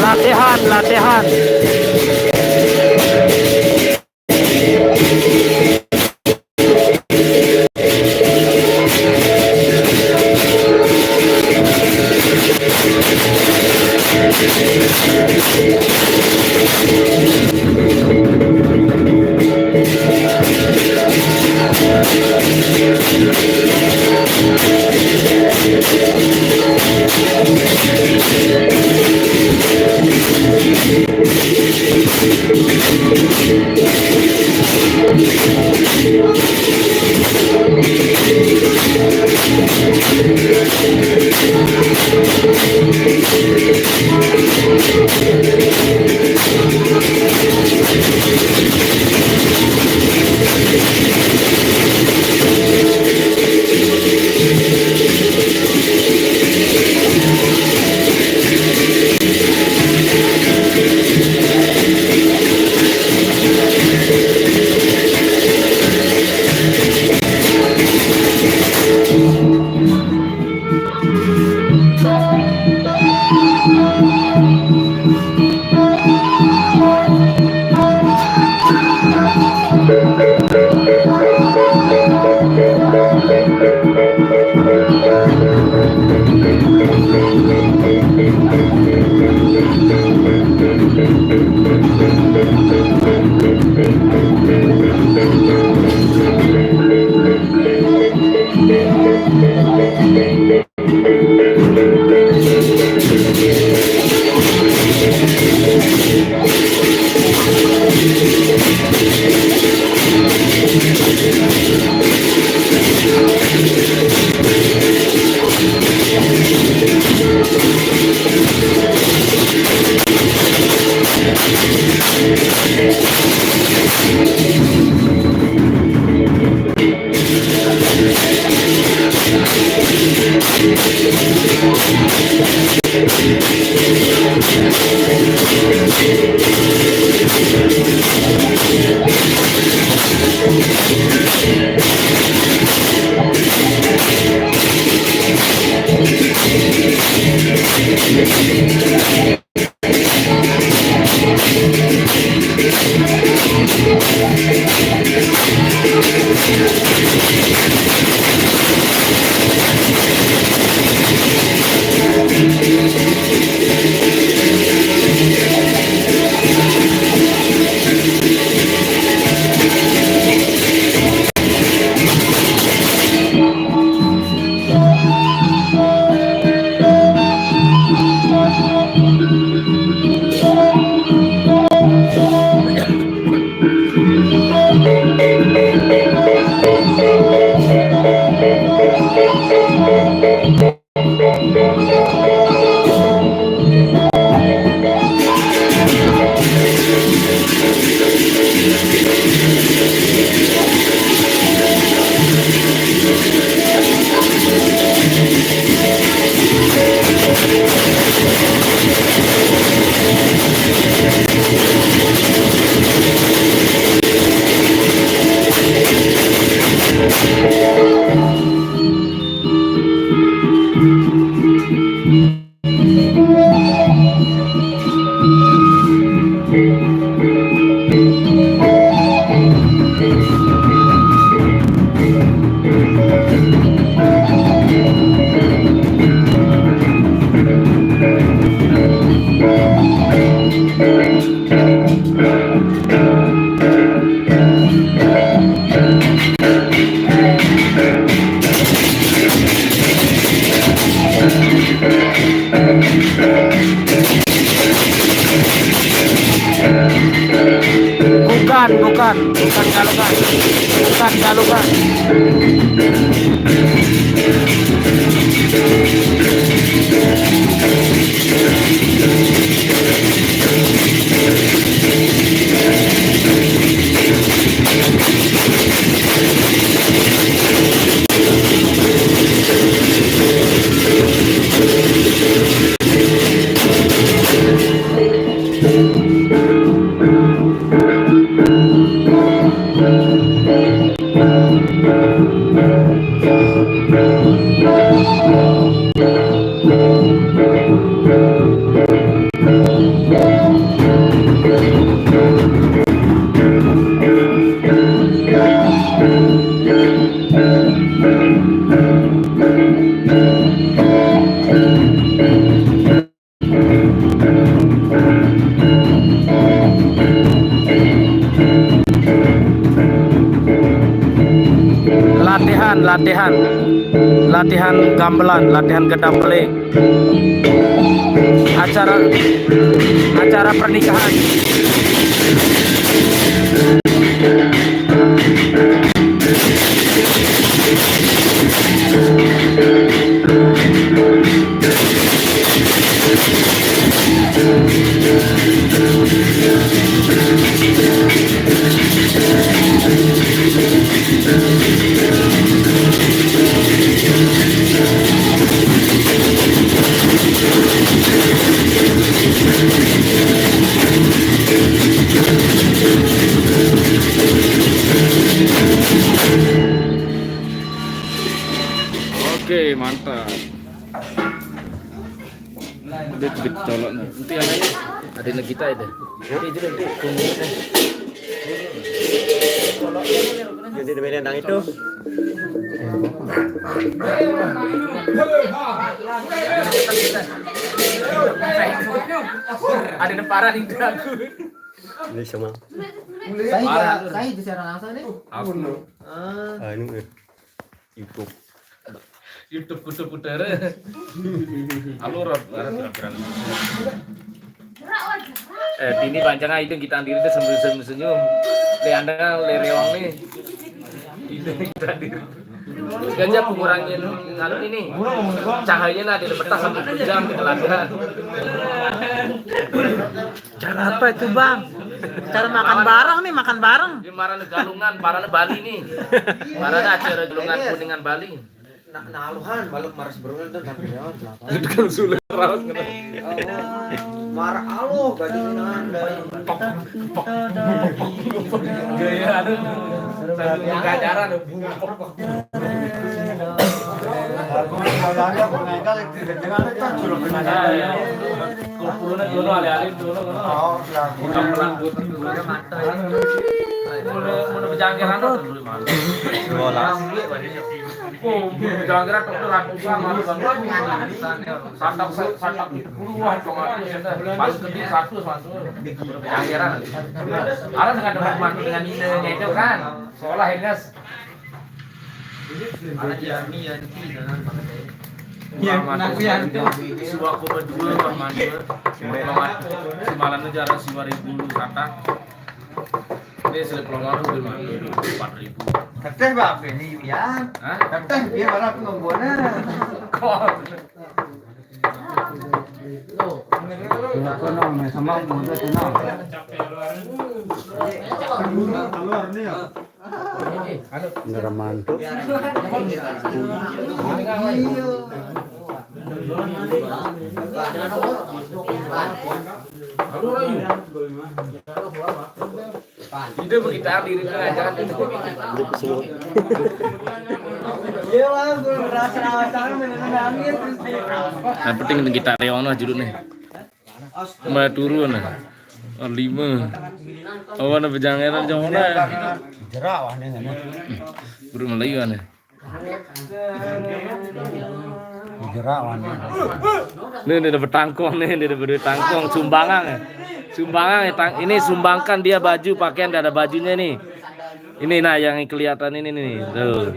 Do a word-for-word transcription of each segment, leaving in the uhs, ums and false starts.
Latihan, latihan. Bukan, bukan, bukan Galungan. Bukan Galungan. Latihan, latihan. Latihan gamelan, latihan gedambelé. Acara, acara pernikahan. Oke, mantap. Bit, bit, colok nih. Itu yang lain. Ada lagi kita itu. Itu, itu, itu. Jadi, demi nendang itu. Ada demparan itu aku. Ini sama. Saya, saya itu siaran langsung nih. Aku. Ah. Anu, eh. YouTube. YouTube puter-puter. Alur, alur, alur. Eh, ini panjang aja itu kita diri tuh sambil senyum-senyum. Le anda, le rewang nih. Itu kita diri. Sengaja aku kurangin anu ini. Cahayanya ada betah sampai jam di telaga. Cara apa itu, Bang? Cara makan bareng nih, makan bareng. Ini marane Galungan, parane Bali nih. Marane acara Galungan Kuningan Bali. Nah, nah, aluhan, balik maras berungan tuh, tapi ya, kenapa? Itu kan sulit raos, kan? Oh, marah aluh, gaji nanda. Gaya ada. Sambil bergajaran, ada. Kalau pulang dulu, alih-alih dulu. Oh, ya. Udah, udah berjangkir, anu, dulu, mana? Dua belas. Oh, jangan kira tuh ratusan, ratusan. Satak, satak puluhan, cuma pas gede satu, satu. Jangan kira. Ada dengan teman dengan idenya itu kan. Sekolah ini. Ada Yami, Yanti, dan apa katanya? Iya, Muhammad aku Yanti. Siwa koma dua, Muhammad dua. Muhammad, si Malan itu jarak siwa ribu lu kata. Ini sudah pelongoan udah mah empat ribu. Teteh bapak ini ya. Hah? Teteh dia malah aku nggak buana. Kok? Kenapa nong? Sama muda tuh nong. Keluar nih ya. Nggak ada mantu. Itu begitu diri aja kan. Yang penting kita reong lah judulnya. Mbak turun nah. Oh, lima. Oh, mana pejangeran jong mana? Jerak wah ni kan. Bro Melayu kan. Jerak wah ni. Nih, nih ada bertangkong nih, nih ada berdua tangkong sumbangan. Sumbangan ya, tang ini sumbangkan dia baju pakaian, ada bajunya nih. Ini nah yang kelihatan ini nih. Tuh.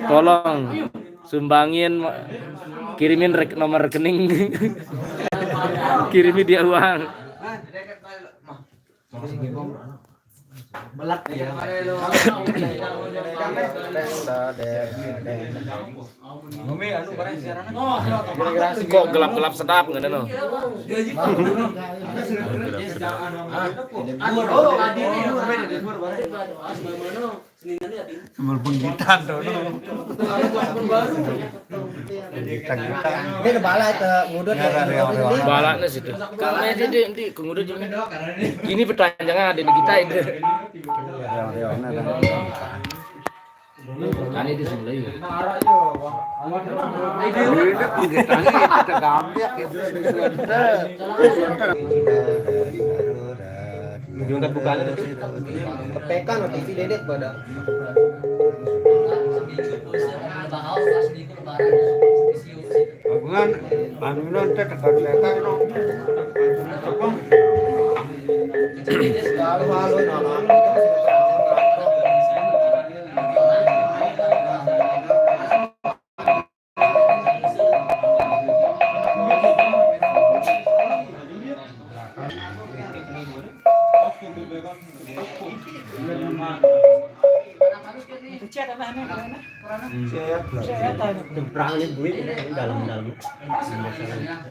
Tolong sumbangin, kirimin rek nomor rekening. Kirimi dia uang. Belat ya. Kok gelap-gelap sedap nggak ada no? Sambal penggitan tuh. Penggitan-gitan. Ini ada bala ke ngudut ya. Balanya situ. Kalau ini dia nanti ke ngudut juga. Ini pertanyaan ada di kita itu. Ini di sini lagi. Ini penggitan kita gambar ya. Jungkat bukannya tadi. Kepekan atau isi dedet pada. Hubungan anu nanti tekan mereka no.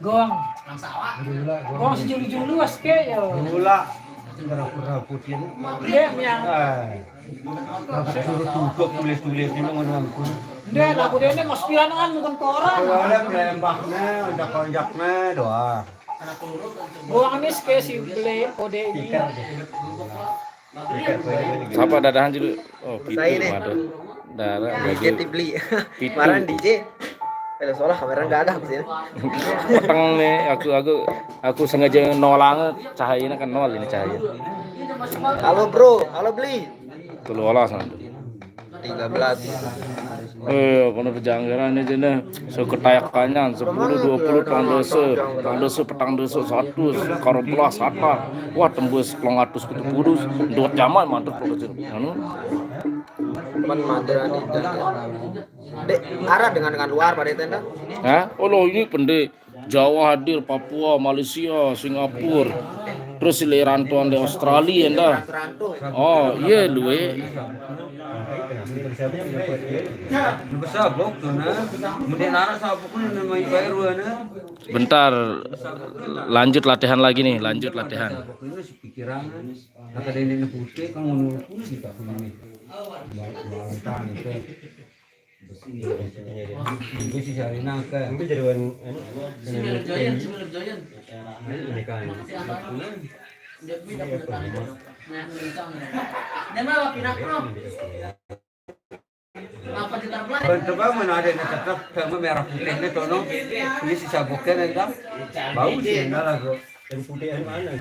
Goang. Goang sejulu-julu aske ya. Gula. Rabu-rabu dia. Iya, yang. Rabu-rabu tulis-tulis ini ngono. Ndak, lagu dia ini mas pian kan bukan koran. Ada pelembahnya, ada konjaknya doang. Goang ini aske si beli kode ini. Siapa dadahan dulu? Oh, Pitu, waduh. Darah D J Tibli. Pitu. Kemarin D J. Kalau soalnya kamera nggak ada di sini. Peteng nih, aku aku aku sengaja nolang cahayanya kan nol ini cahaya. Halo bro, halo beli. Telu olas nanti. Tiga belas. Eh, kono pejanggaran aja nih. Seketayakannya sepuluh, dua puluh, tang desa, tang desa, petang desa, satu, karo belas, sata. Wah, tembus pelong atus kutu pudus. Dot jaman mantep kok kecil. Anu. Cuman mageran itu. Dek, arah dengan dengan luar pada tenda. Hah? Oh, lo ini pendek. Jawa hadir, Papua, Malaysia, Singapura. Terus si Leranto di Australia nda. Oh, iya lu eh. Bentar, lanjut latihan lagi nih, lanjut latihan. Iku sih jari nangke. Iku jaruan anu. Similar joyan, similar joyan. Ini kan. Dia punya penyetan itu. Nah, kencang. Dia mah pindah pro. Apa kita mulai? Bentuk apa mana ada yang tetap sama merah putih ini tono. Ini si sabuknya nih kan. Bau sih enggak lah kok. Yang putih yang mana?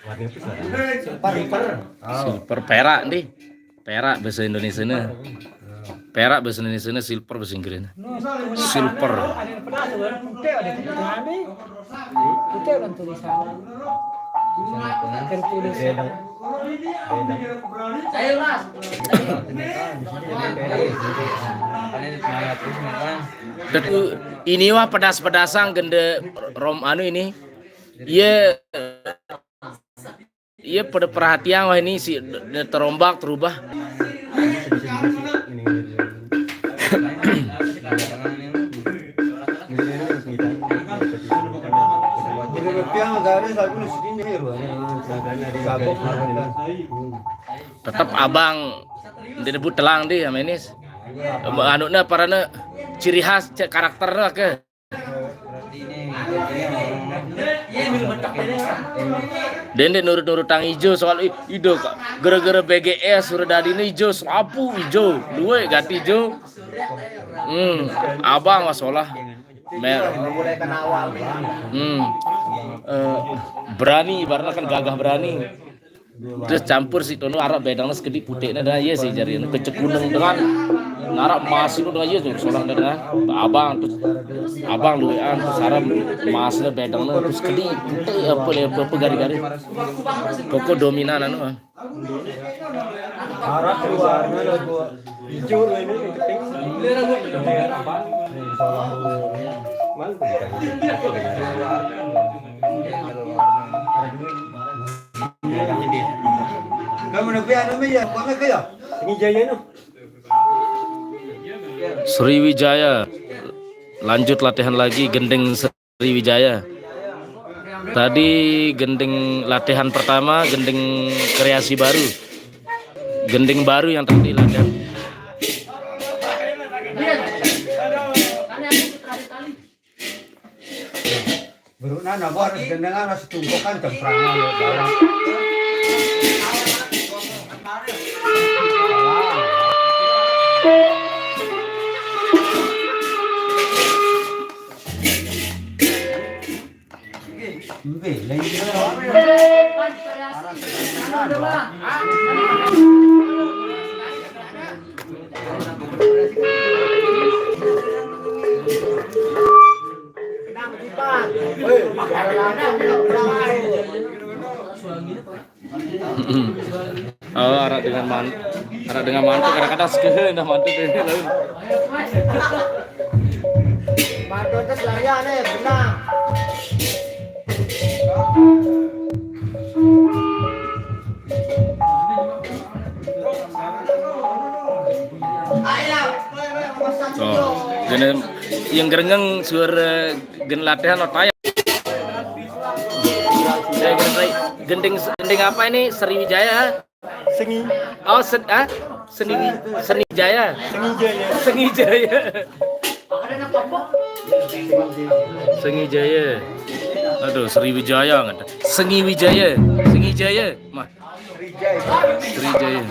Warna putih. Silver, silver. Silver perak nih. Perak bahasa Indonesia nih. Perak bahasa Indonesia nih, silver bahasa Inggris nih. Silver. Saya mas. Tetu ini wah pedas-pedasan gende rom anu ini. Iya. Iya, pada perhatian wah ini si de- terombak terubah. Tetap abang dia debut telang di sama ini. Anu na parana ciri khas cek karakternya ke. Dende nurut-nurut tang ijo soal i-, ido ka-, gara-gara B G S suruh dadi ini ijo, selapu ijo, duwe ganti ijo. Hmm, abang masalah. Mer. Hmm. Eh, berani, ibaratnya kan gagah berani. Terus campur si tono arep bedangnya sekediq puteqne dah, iya sih jari anu kecekuneng dengan ngarep emas itu dah, iya tuh solang dah dengan abang, terus abang luwean, terus arep emasnya bedangnya terus sekediq puteq apa le, apa, apa gari-gari. Pokok dominan anu, ah. Arep keluarnya lagu hijau ini penting. Kamu lebih anu ya, apa ke ya? Ini jaya no. Sriwijaya. Lanjut latihan lagi, gending Sriwijaya. Tadi gending latihan pertama, gending kreasi baru. Gending baru yang tadi latihan. Berukna nabo harus gendengan, harus tungkokan cemprangan lo dalam. Embe, lain dia. Oh, araq dengan man-, araq dengan mantu kadang-kadang sekeh dah mantu tu lain. Mantu tu selarian eh, benang. Oh, gini, yang gerengeng suara gen latihan otak. Gending, gending apa ini? Sriwijaya? Sengi. Oh, sen, ah? Seni, Seni Jaya. Sengi Jaya. Sengi Jaya. Sengi Jaya. Aduh, Sriwijaya nggak ada. Sengi Wijaya. Sengi Jaya. Mah. Sri Jaya.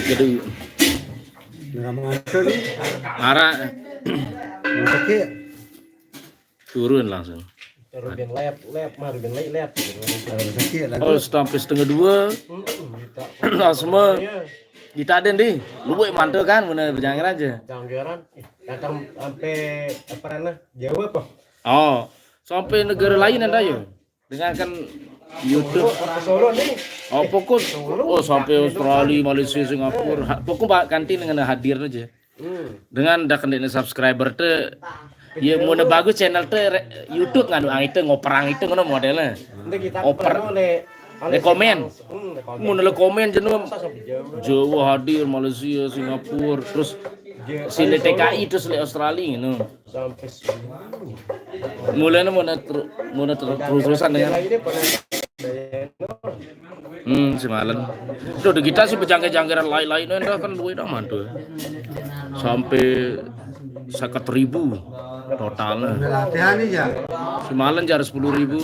Jadi, nggak mau ngaco nih. Arah. Masuk ya? Turun langsung. Ruben lep, lep, mah Ruben lep, lep. Kalau rezeki lagi. Oh, sampai setengah dua. Langsung mah. Iya. Ditaden deh. Lu buat mantu kan, bener berjangkir aja. Jangkiran, datang sampai apa, ranah Jawa apa? Oh, sampai negara lain ada ya. Dengan kan YouTube. Orang Solo nih. Oh, pokok. Oh, sampai Australia, Malaysia, Singapura. Ha-, pokok, Pak, kanti dengan hadir aja. Hmm. Dengan dak ndek subscriber te, ya, mau bagus channel te, re-, YouTube nganu ang itu, ngoperang itu ngono modelnya. Nanti kita oper. Perlu le, le komen. Hmm, le komen. Mau le komen jeneng. Jawa hadir, Malaysia, Singapura, terus sini T K I, terus le Australia ngono. Sampai sini. Mulanya mau ter-, mau ter-, terus-terusan ya. Lagi deh, pernah. Hmm, semalen. Tuh, di kita sih berjangkir-jangkiran lain-lain, endah kan luwe dah mantu. Sampai seket ribu totalnya. Udah latihan nih ya. Semalen jar sepuluh ribu.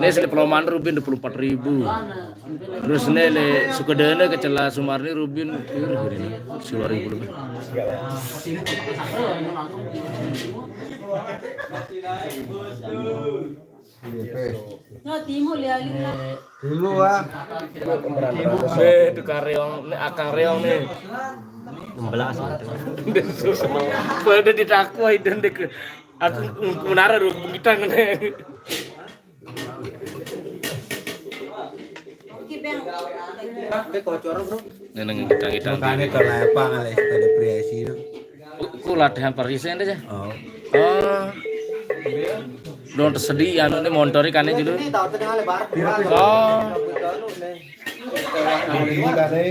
Ini sini peloman Rubin dua puluh empat ribu. Terus ini le Sukedene ke Cela Sumarni Rubin, eh, ini, sepuluh ribu lebih. No, timu le ali. Dulu ah. Be, itu kareong, ini akang reong nih. Enam belas. Pada ditakwa itu dek. Aku menara dulu kita ngene. Oke, Bang. Be kocor, Bro. Neneng kita kita. Makanya kalau apa ngalih pada priasi itu. Ku latihan parisen deh. Oh. Oh. Dong tersedia anu ini montori kane dulu. Oh. Ini kane.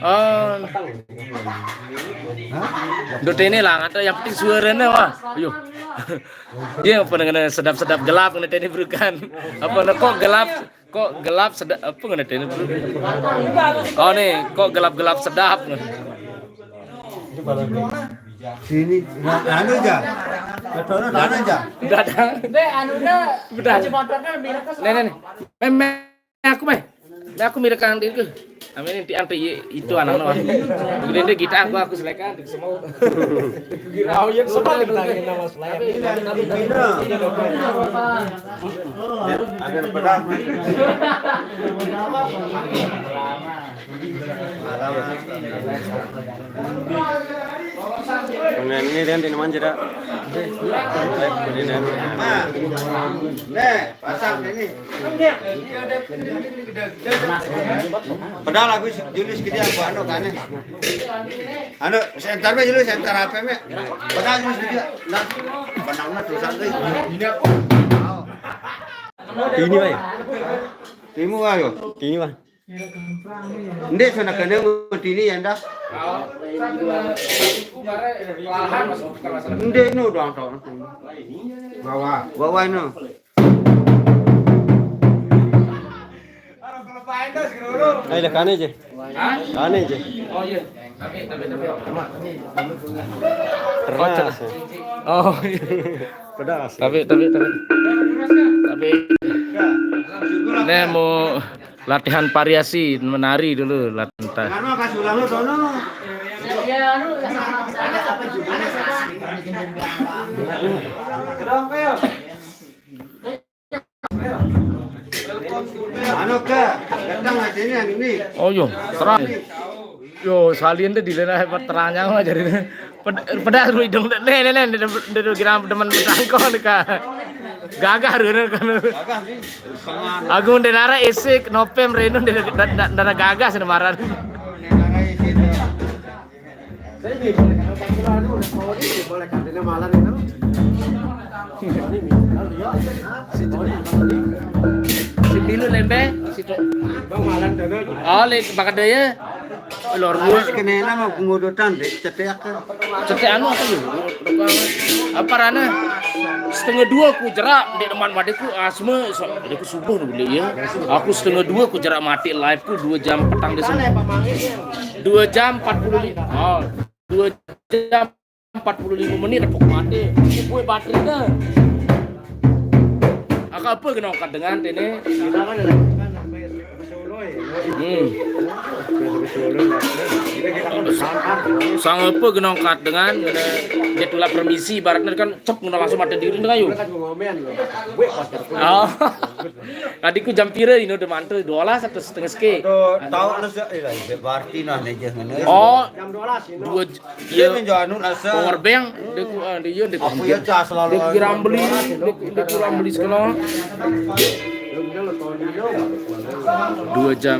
Oh. Dut ini lah, ada yang penting suaranya wah. Ayo. Dia apa dengan sedap-sedap gelap ngene ini bukan. Apa kok gelap? Kok gelap sedap apa ngene dene, Bro? Oh nih, kok gelap-gelap sedap. Sini, nah, anu aja. Betul, anu aja. Udah ada. Be, anu udah. Udah. Kunci motornya lebih dekat. Nih, nih, nih. Meh, meh, aku meh. Meh, aku milik kang diriku. Amin, nanti anti itu anak no. Gede deh kita aku, aku selekan. Kira yang sempat ditanya nama selain. Ada pedang. Ini dia di mana, Cira? Ini dia. Nih, pasang ini. Padahal aku Julius gede aku anu kan. Anu, senter be Julius, senter H P me. Padahal Julius gede. Nah, padahal mah tulisan tuh. Ini apa? Ini, Pak. Timu ayo. Ini, Pak. Ndek sana kene mutini ya ndak. Ndek no doang tau. Bawah. Bawah no. Ayo, kane je. Hah? Kane je. Oh iya. Tapi tapi tapi. Keras. Oh, iya. Pedas. Tapi tapi tapi. Tapi. Nih mau latihan variasi menari dulu, latihan. Karena pas ulang lu sono. Ya, anu, anu ke, datang aja ini, anu nih. Oh, yo, terang. Yo, salin deh di lena hebat terangnya mah jadi. Ped-, pedas lu hidung deh. Nih, nih, nih, nih, nih, nih, kira teman bertangkon ka. Gagah lu kan. Gagah nih. Aku ndenara isik nopem reno ndena, ndena gagah sih maran. Saya ini boleh kan, boleh kan, ini malam itu. Si Bilu lembe, si Tok. Oh, le bakal daya. Lor gua. Wis kene nama pengudutan dek cetek. Cetek anu apa lu? Apa rana? Setengah dua ku jerak, dek teman madiku asma, so, dek ku subuh dulu ya. Aku setengah dua ku jerak mati live ku dua jam petang desa. Dua jam empat puluh lima. Oh, dua jam empat puluh lima menit apa mati. Gue baterai dah. Aku apa kena angkat dengan ini? Hmm. Sang apa kena angkat dengan dia tulak permisi ibaratnya kan cep kena langsung mati diri dengan ayo. Oh. Tadi ku jam pira ini udah mantel dua belas atau setengah seke. Tahu lu sih, eh, berarti nah nih jangan. Oh, dua j- Iya, iya. Power bank, dia ku, ah, dia, dia ku, aku ya cas selalu. Dia ku kiram beli, dia ku, dia ku kiram beli sekolah. Dua jam.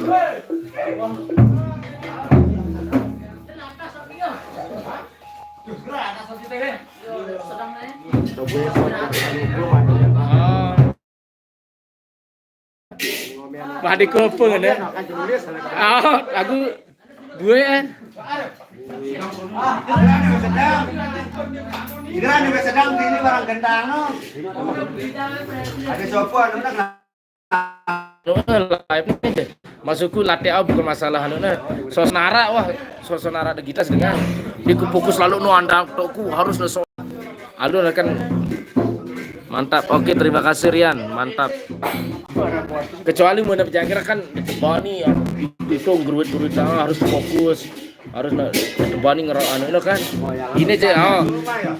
Ah. Wah, di kopeng ada. Ah, aku gue, eh. Ini sedang ini barang gendang no. Ada sopo anu nak. Anu, live nih. Maksudku latihan bukan masalah anu nah. Suasana wah, suasana ada kita dengan. Di ku fokus lalu no andang tokku harus no so. Alur kan mantap. Oke, terima kasih Rian, mantap. Kecuali mau dapat jangkir kan bani ya, itu geruit-geruit ah, harus fokus, harus na- bani ngero anu itu kan. Ini aja, oh,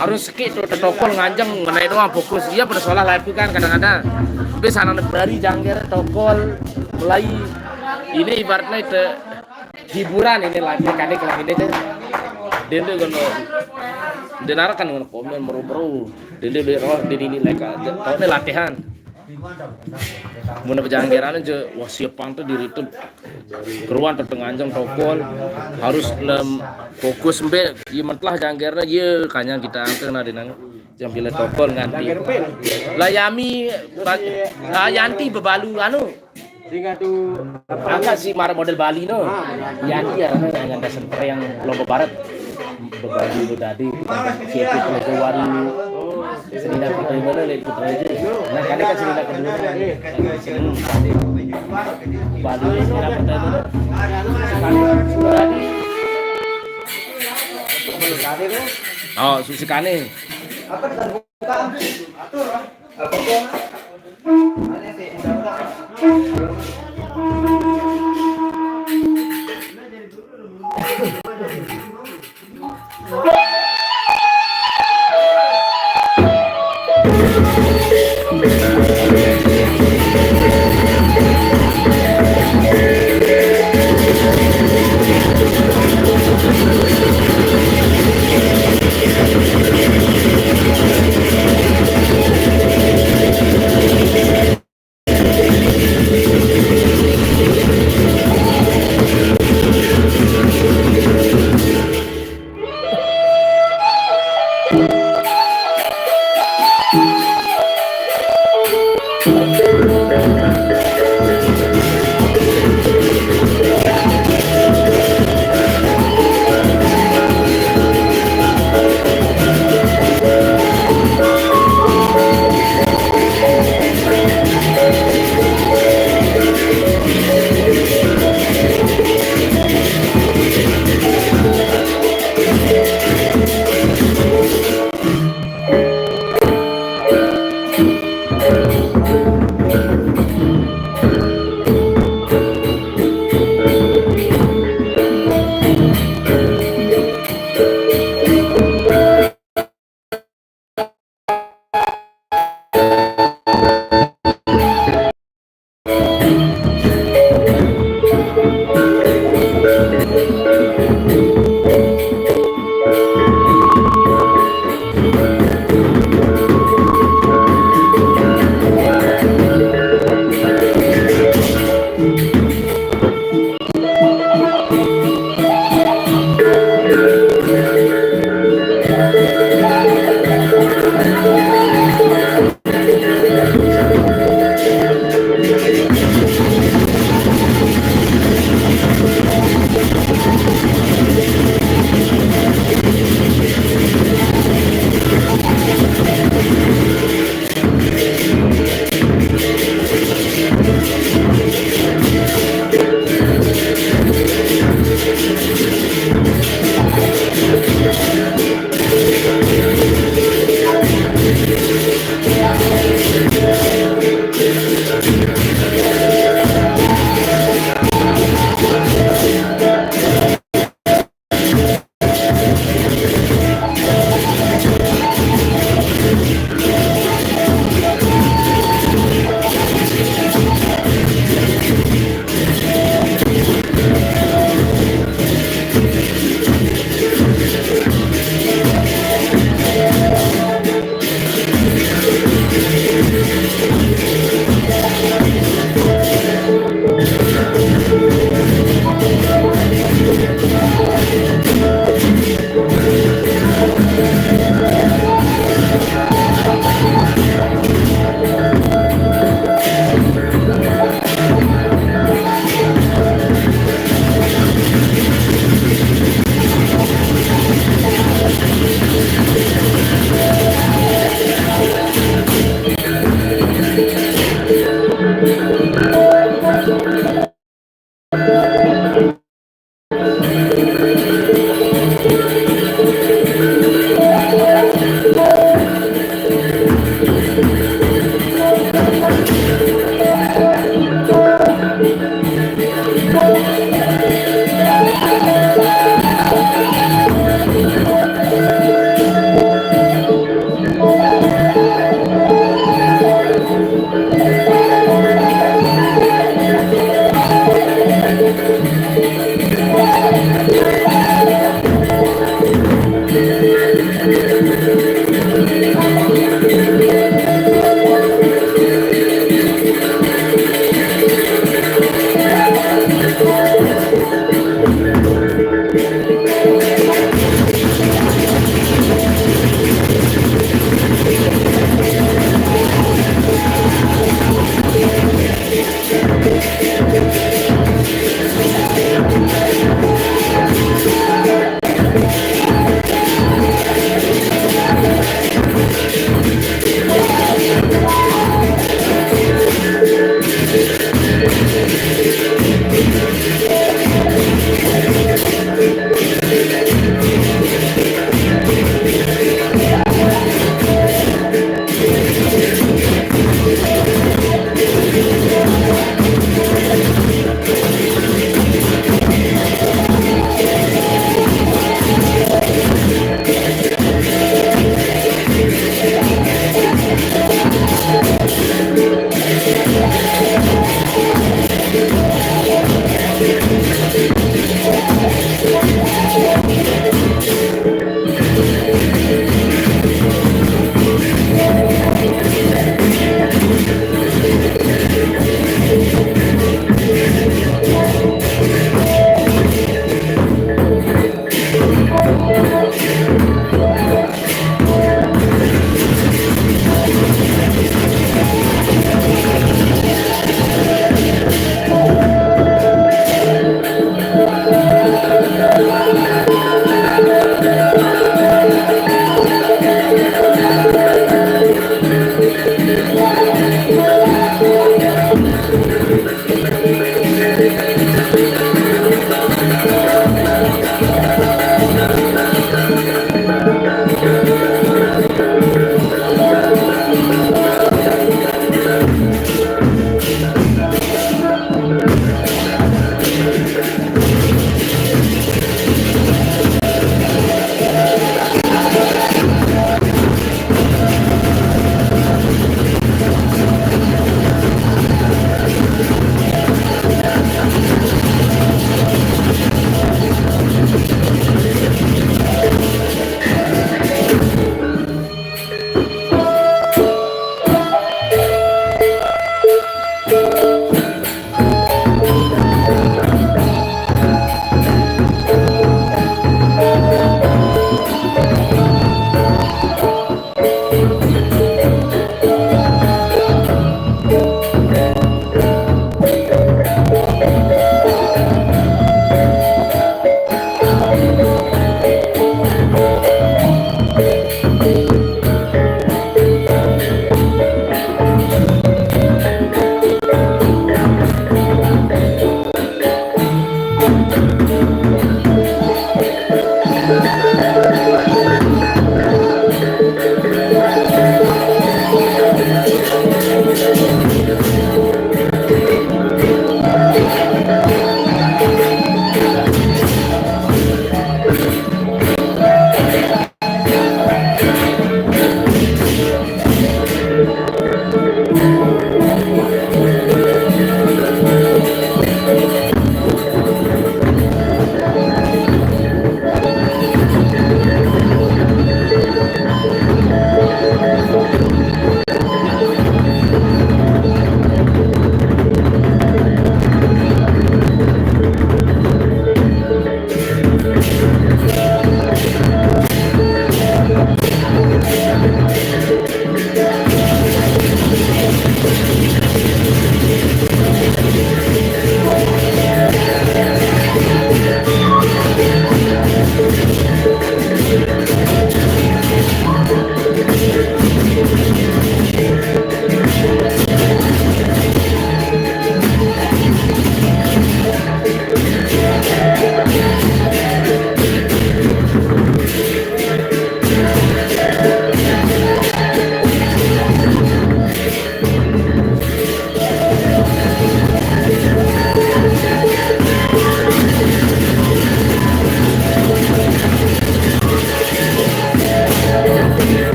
harus sekit tuh tokol nganjeng mengenai doang fokus. Iya pada sekolah live kan kadang-kadang. Tapi sana bari jangkir tokol mulai ini ibaratnya itu hiburan ini lagi kade kalau ini tuh. Dende kan dengar kan dengan komen meru-meru. Dende de roh di ini leka. Tahu ini latihan. Muna pejanggeran aja wah siapang tuh diri tuh keruan tetengah anjang tokol harus nem fokus mbe iya mentlah janggerna iya kanyang kita angke na dinang jam pila tokol nganti layami ba- ah, yanti bebalu anu Sehingga tu angkat si mara model Bali no. Yang dia yang ada senter yang lomba barat. Bebali itu tadi kita siapin lomba baru. Sini dah kita mana lagi kita aja. Nah, kali kan sini dah kedua kan. Hmm, tadi. Bali sini dah pertama. Tadi. Oh, susi kane.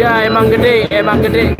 Ya, emang gede, emang gede.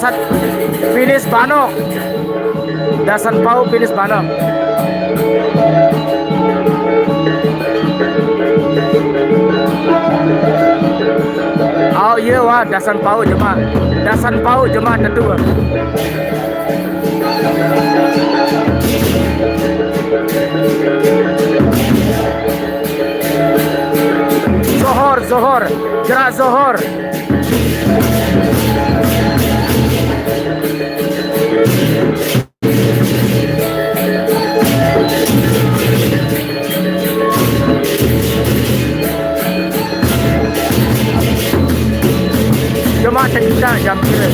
Finish bano. Dasan pau finish bano. Au ye wa dasan pau jema. Dasan pau jema tetu. Johor, Johor, gerak Johor. Cuma cerita jam kira.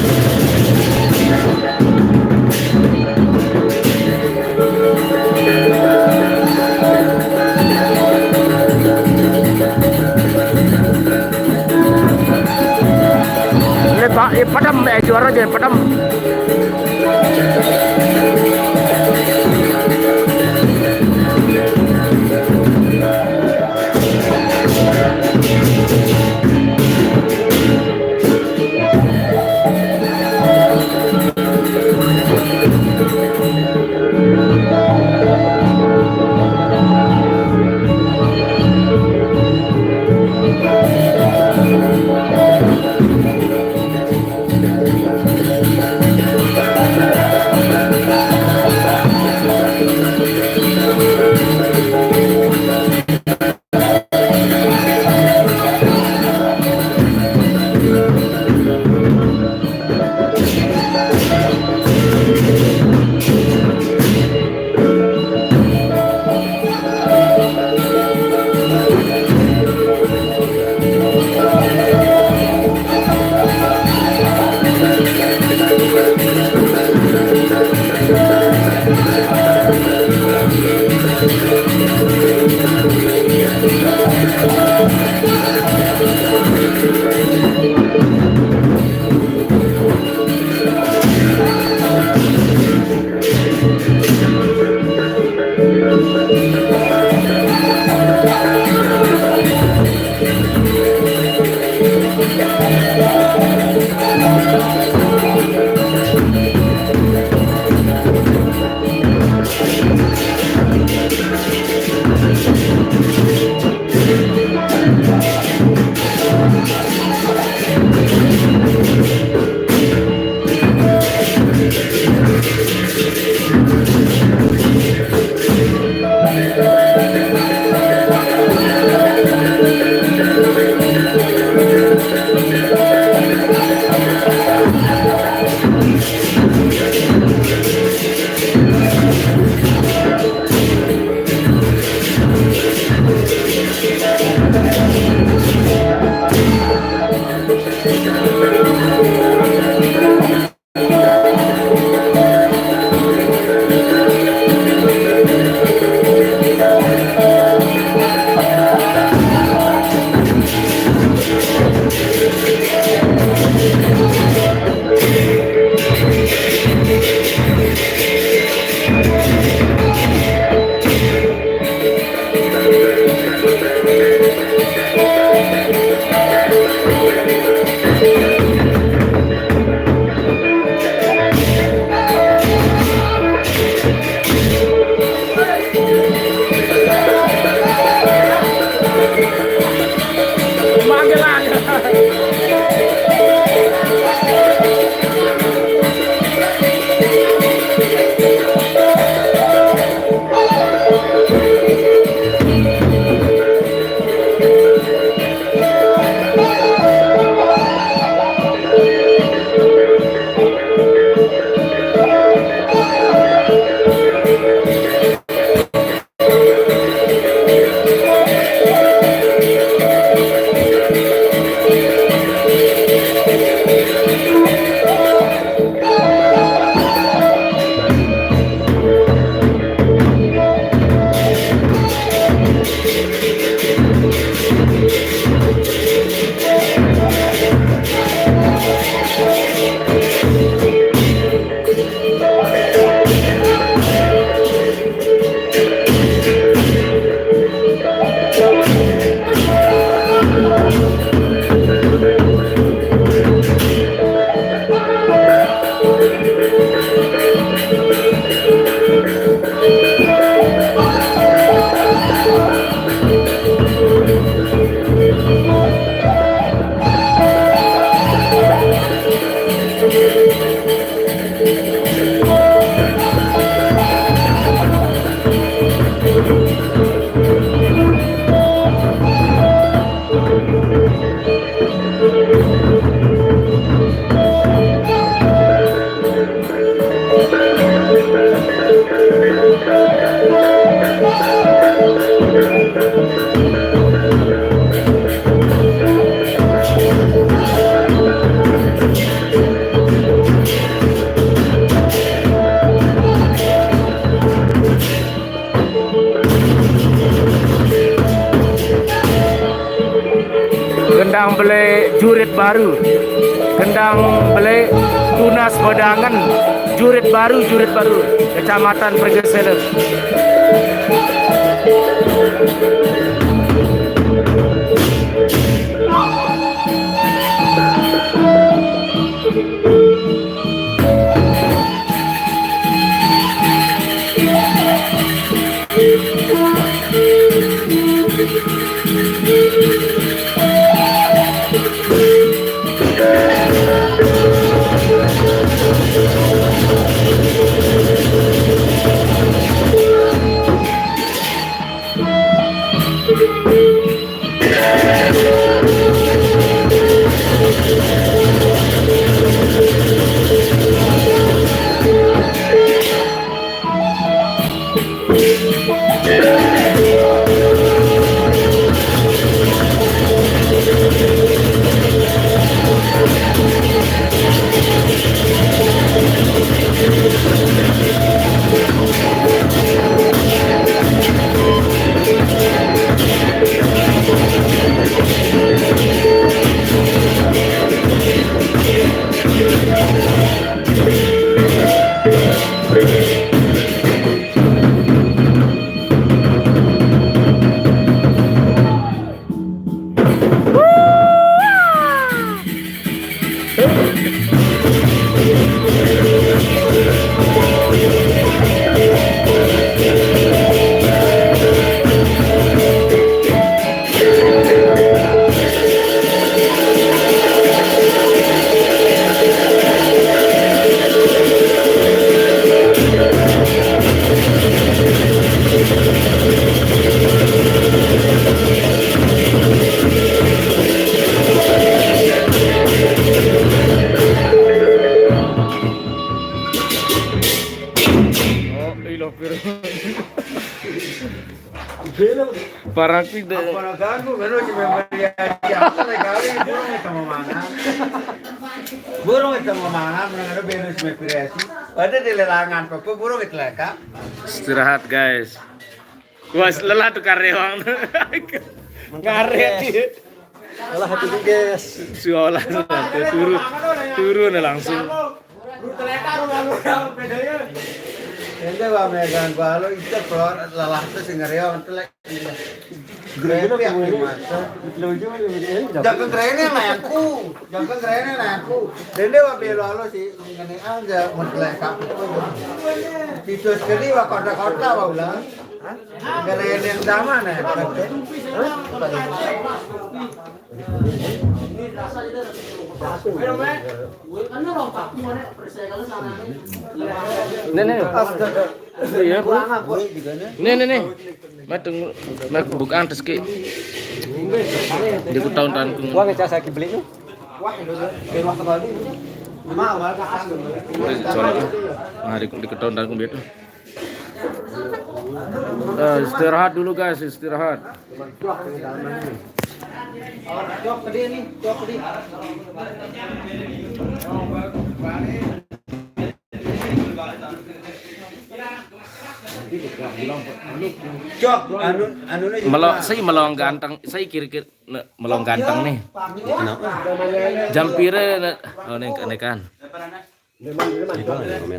Lepak, eh, padam, eh, juara je, padam. Kendang beleq jurit baru. Kendang beleq tunas bedangen. Jurit baru, jurit baru. Kecamatan Pergeseles. Oh, ilah, Pir. Parah tidak. Apa ganggu, baru cuma beli aja. Apa lagi kali, burung itu mau mana? Burung itu mau mana? Mana ada beres, mau beres. Ada di lelangan, apa burung itu lah, Kak? Istirahat, guys. Wah, lelah tuh karewang. Ngaret dia. Lelah hati, guys. Siolah, turun, turun langsung. Ente, Bang, megang gua, lo itu pelor, lelah tuh si ngereong, itu lek. Grepek, masa. Jago ngerene nangku, jago ngerene nangku. Dende wa belo lo si, ngene aja, mentelek aku. Titus kali wa kota-kota wa ulang. Ngerene yang zaman ya. Nih, nih. Astaga. Iya, Bu. Nih, nih, nih. Mat, tunggu. Mat, bukaan terus ki. Di tahun-tahun ku. Wah, ngecas lagi beli nih. Wah, itu udah. Kayak waktu tadi. Mahal, mahal, mahal. Soalnya, nah, di, di tahun-tahun ku biar tuh. Eh, istirahat dulu, guys, istirahat. Cok, anu, anu nih. Melok, saya melong ganteng, saya kira-kira, ne, melong ganteng nih. Kenapa? Jam pire, ne? Oh, nih, nih kan.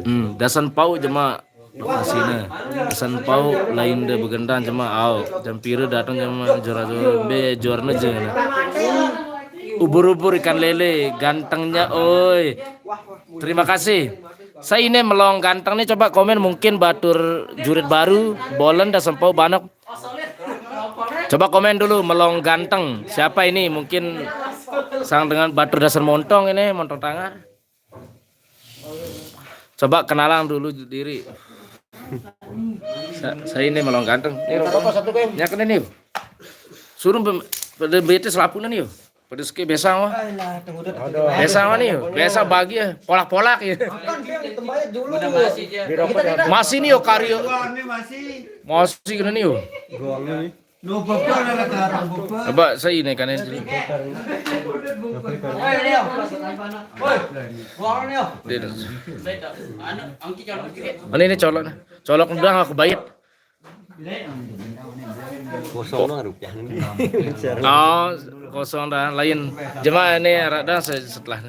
Hmm, dasan pau jema lokasine. Dasan pau lain de begendan jema au. Jam pire datang jema juara juara be juara ne je. Ubur-ubur ikan lele, gantengnya, oi. Terima kasih. Saya ini melong ganteng nih, coba komen mungkin batur jurit baru, bolen dasan pau banok. Coba komen dulu, melong ganteng. Siapa ini? Mungkin sang dengan batur dasan montong ini, montong tangan. Coba kenalan dulu diri. Sa-, saya ini melong ganteng. Nih, rokok. Apa satu, Bang? Nyak ini nih. Suruh pem-, pada bete selapunan nih. Pada seke besang wah. Alah, tunggu dulu. Aduh. Besang wah nih. Besang bagi ya. Polak-polak ya. Makan dia tembayat dulu. Udah masih aja. Di rokok. Kita, kita. Masih nih yo karyo. Ini masih. Masih kena nih yo. Goangnya nih. Lu bebel ada kata orang bebel. Coba saya ini kan ini. Woi, Leo. Woi, gua orang, Leo. Dia dah. Anu, Angki colok dikit. Ini, ini colok nih. Colok udah nggak kebayat. Kosong doang rupiah ini. Oh, kosong dah, lain. Jemaah ini arah dah se-, setelah.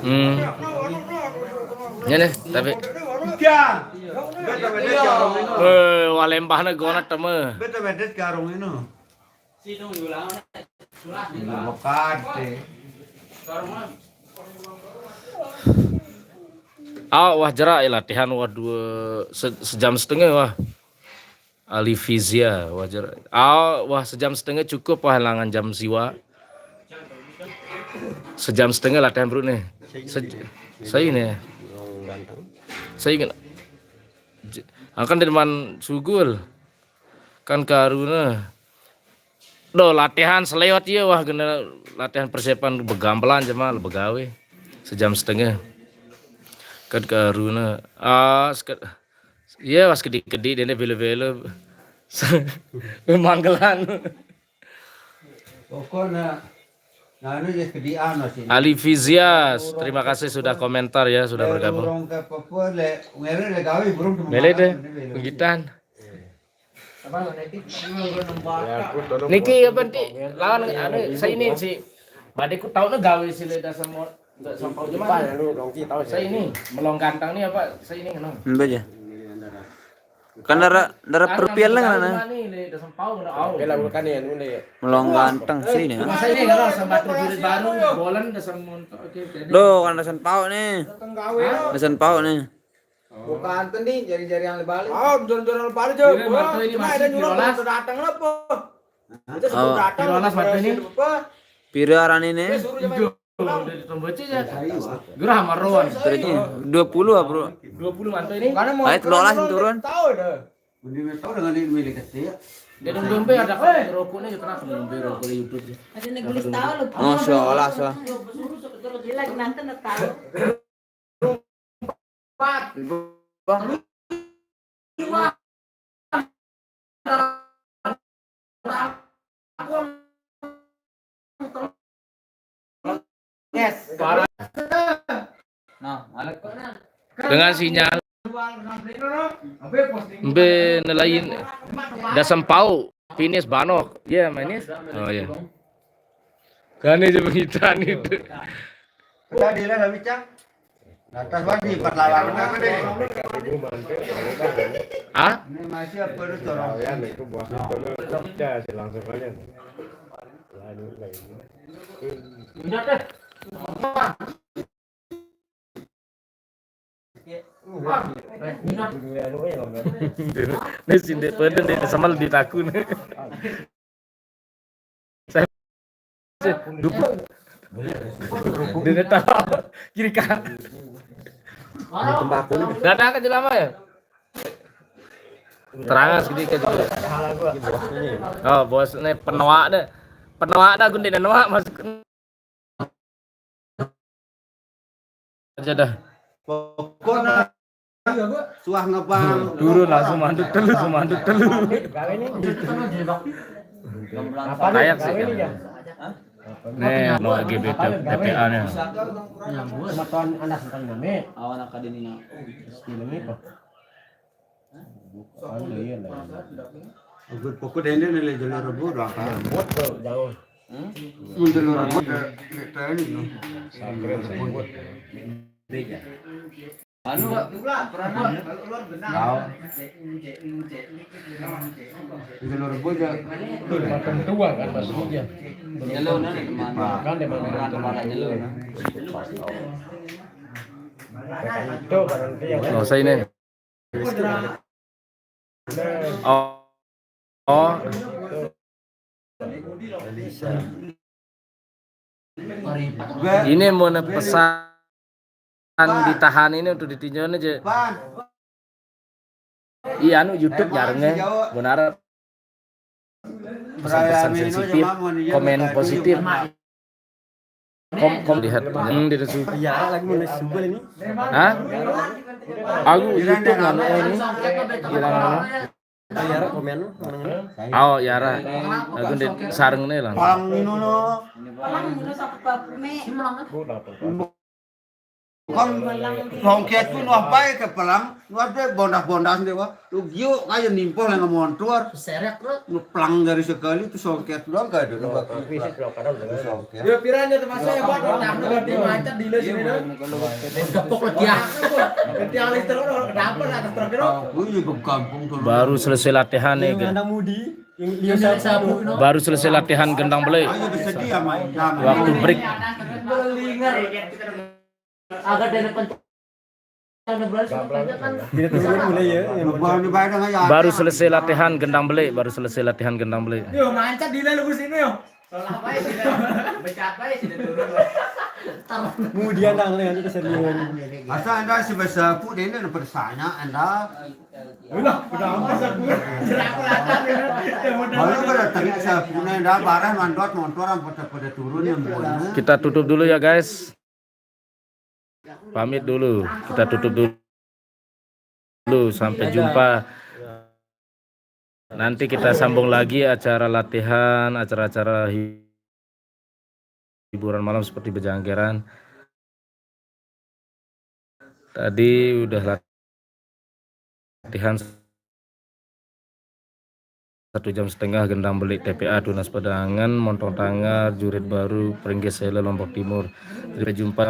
Hmm. Ini nih, tapi. Eh, walembahnya gonat temen. Beta bedet karung ini. Ah, wah jerak ya latihan, wah dua se-, sejam setengah wah. Alivizia, wah jerak. Ah, wah sejam setengah cukup wah, langan jam siwa. Sejam setengah latihan bro nih. Se-, saya ini. Saya ingin. Akan dari man sugul. Kan karuna. Doh, latihan selewat ya wah, kena latihan persiapan begambelan cuma begawe. Sejam setengah. Kan karuna. Ah, seket-, iya, pas kedi-kedi dia bela-bela. Manggelan. Pokoknya, nah, ini ya kedian masih. Ali Fizias, terima kasih sudah komentar ya, sudah bergabung. Orang ke Papua, le, ngere le gawe, burung temen Mele makan, deh, ini bela. Penggitan. Niki apa nanti lawan anu saya ini si badai ku tahu nih gawe si le dasar mau nggak sampau jemaah. Saya ini melong ganteng nih apa saya ini kenal. Mbak ya. Kan dara dara perpial lah kan. Ini le dasar pau nggak au. Bela bukan ya, ini ya. Melong ganteng sih ini. Masa ini kalau sama tuh duit baru, bolan dasar montok. Oke, oke. Loh, kan dasar pau nih. Dasar pau nih. Bukan ten nih, jari-jari yang lebali. Oh, jari-jari yang lebali aja. Ini Bang, waktu ini cuma masih ada nyuruh Pirolas. Waktu datang lah, apa? Itu sebelum Oh. Datang, Pirolas waktu ini. Apa? Pira arane ini? Dia suruh dia main. Tujuh. Udah ditomboci aja. Gerah sama Rowan. Terus ini dua puluh apa, Bro? Dua puluh mantu ini. Karena mau Ayo, telolas turun. Tahu dah. Mending tahu dengan ini milik kecil. Dia dong dombe ada rokoknya aja kena dombe rokok di YouTube ya. Ada negelis tahu loh. Oh, salah, salah. Gila, nanti tahu. Yes. Nah, Alek. Dengan sinyal. Mbe nelayan dasam pau, finish banok. Iya, manis. Oh iya. Kane aja pengitan itu. Udah dilihat habis, Cang. Atas bagi empat lawan apa deh? Ah? Ini masih apa lu corong? Ya, itu buahnya dulu. Ya, langsung aja. Lalu lagi. Udah deh. Ini sindek pede nih sama ditakun. Saya dupuk. Dia tahu kiri kan. Datang ke jelama ya. Terang sedikit juga. Oh, bos nih penoak deh. Penoak dah gundik dan noak masuk. Aja dah. Pokoknya suah ngebang. Turun langsung manduk telu, langsung manduk telu. Kayak sih kan. Nih, mau G B T P A nih. Sama tuan anak bukan mame. Awan akademina. Pokok dende nih le jalur rebur doang kan. Jauh. Mun jalur rebur kita ini no. Anu, Pak, pernah. Tahu. Jalur rebur ya. Makan tua kan maksudnya. Jalur nanti teman. Kan dia makan tua. Jalur. Itu barang dia. Oh, saya ini. Oh. Oh. Ini mau pesan ditahan ini untuk ditinjau aja. Iya, anu YouTube nyarengnya. Benar. Pesan-pesan sensitif, komen positif. Kom, kom lihat. Hmm, dia suka. Iya, lagi mulai suka ini. Hah? Aku YouTube nggak mau ini. Bilang mana? Iya, komen. Oh, Yara. Aku di sareng nih lah. Palang ini no. Kan songket tu nuh baik ke pelang, nuh ada bondas-bondas deh, wah. Tu giuk aja nimpoh yang montor. Serek tuh. Nu pelang dari sekali tu songket doang gak ada. Songket. Dia piranya termasuk ya buat orang nu gede macet di sini dah. Gepok lagi ya. Ganti alis terus orang kenapa lah atas truk itu. Aku juga gampang tuh. Baru selesai latihan nih. Yang anak mudi, yang dia Dia sapu. sapu. Baru selesai latihan gendang beli. Aja bersedia main. Waktu break. Agak dari pencet. Ada berapa sih pencet kan? Kita turun mulai ya. Yang Baru dibayar dengan ya. Baru selesai latihan gendang beli. Baru selesai latihan gendang beli. Yo, mancat di lalu sini yo. Salah apa ya sih? Mencapai sih turun. Kemudian tangan yang keseriusan. Masa anda sebesar pun ini persanya anda. Udah, udah amat sapu. Jerak rata. Kalau pada terik sapunya anda barang mandot montor yang pada pada turun yang buahnya. Kita tutup dulu ya guys. Pamit dulu. Kita tutup dulu. Sampai jumpa. Nanti kita sambung lagi acara latihan, acara-acara hi- hiburan malam seperti bejanggeran. Tadi udah latihan satu jam setengah gendang beli T P A Tunas Pedangan, Montong Tangar, Jurit Baru, Pringges Sele, Lombok Timur. Sampai jumpa.